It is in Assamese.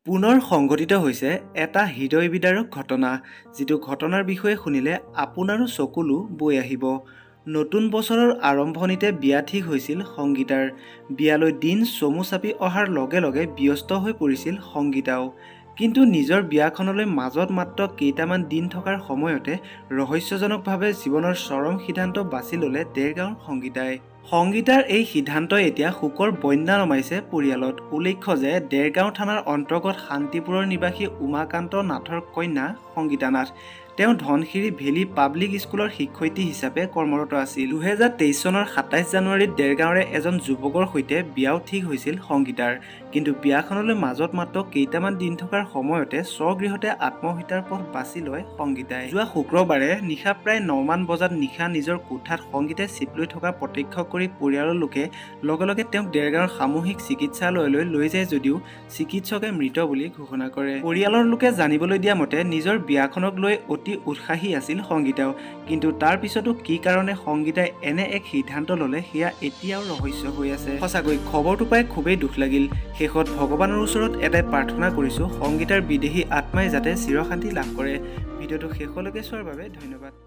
পুনৰ সংঘটিত হৈছে এটা হৃদয় বিদাৰক ঘটনা, যিটো ঘটনাৰ বিষয়ে শুনিলে আপোনাৰো চকুলো বৈ আহিব। নতুন বছৰৰ আৰম্ভণিতে বিয়া ঠিক হৈছিল সংগীতাৰ। বিয়ালৈ দিন চমু চাপি অহাৰ লগে লগে ব্যস্ত হৈ পৰিছিল সংগীতাও। কিন্তু নিজৰ বিয়াখনলৈ মাজত মাত্ৰ কেইটামান দিন থকাৰ সময়তে ৰহস্যজনকভাৱে জীৱনৰ চৰম সিদ্ধান্ত বাছি ল'লে দেৰগাঁৱৰ সংগীতাই। সংগীতাৰ এই সিদ্ধান্তই এতিয়া শোকৰ বন্যা নমাইছে পৰিয়ালত। উল্লেখ্য যে দেৰগাঁও থানাৰ অন্তৰ্গত শান্তিপুৰৰ নিবাসী উমাকান্ত নাথৰ কন্যা সংগীতা নাথ। তেওঁ ধনশিৰি ভেলী পাব্লিক স্কুলৰ শিক্ষয়িত্ৰী হিচাপে কৰ্মৰত আছিল। 2023 চনৰ 27 জানুৱাৰীত দেৰগাঁৱৰে এজন যুৱকৰ সৈতে বিয়াও ঠিক হৈছিল সংগীতাৰ। কিন্তু বিয়াখনলৈ মাজত মাত্ৰ কেইটামান দিন থকাৰ সময়তে স্বগৃহতে আত্মহত্যাৰ পথ বাছি লয় সংগীতাই। যোৱা শুক্ৰবাৰে নিশা প্ৰায় 9মান বজাত নিশা নিজৰ কোঠাত সংগীতাই চিপ লৈ থকা প্ৰত্যক্ষ কৰি পৰিয়ালৰ লোকে লগে লগে তেওঁক দেৰগাঁৱৰ সামূহিক চিকিৎসালয়লৈ লৈ যায় যদিও চিকিৎসকে মৃত বুলি ঘোষণা কৰে। পৰিয়ালৰ লোকে জানিবলৈ দিয়া মতে নিজৰ বিয়াখনক লৈ অতি উৎসাহী আছিল সংগীতাও। কিন্তু তাৰ পিছতো কি কাৰণে সংগীতাই এনে এক সিদ্ধান্ত ল'লে, সেয়া এতিয়াও ৰহস্য হৈ আছে। সঁচাকৈ খবৰটো পাই খুবেই দুখ লাগিল। শেষত ভগৱানৰ ওচৰত এটাই প্ৰাৰ্থনা কৰিছোঁ, সংগীতাৰ বিদেহী আত্মাই যাতে চিৰশান্তি লাভ কৰে। ভিডিঅ'টো শেষলৈকে চোৱাৰ বাবে ধন্যবাদ।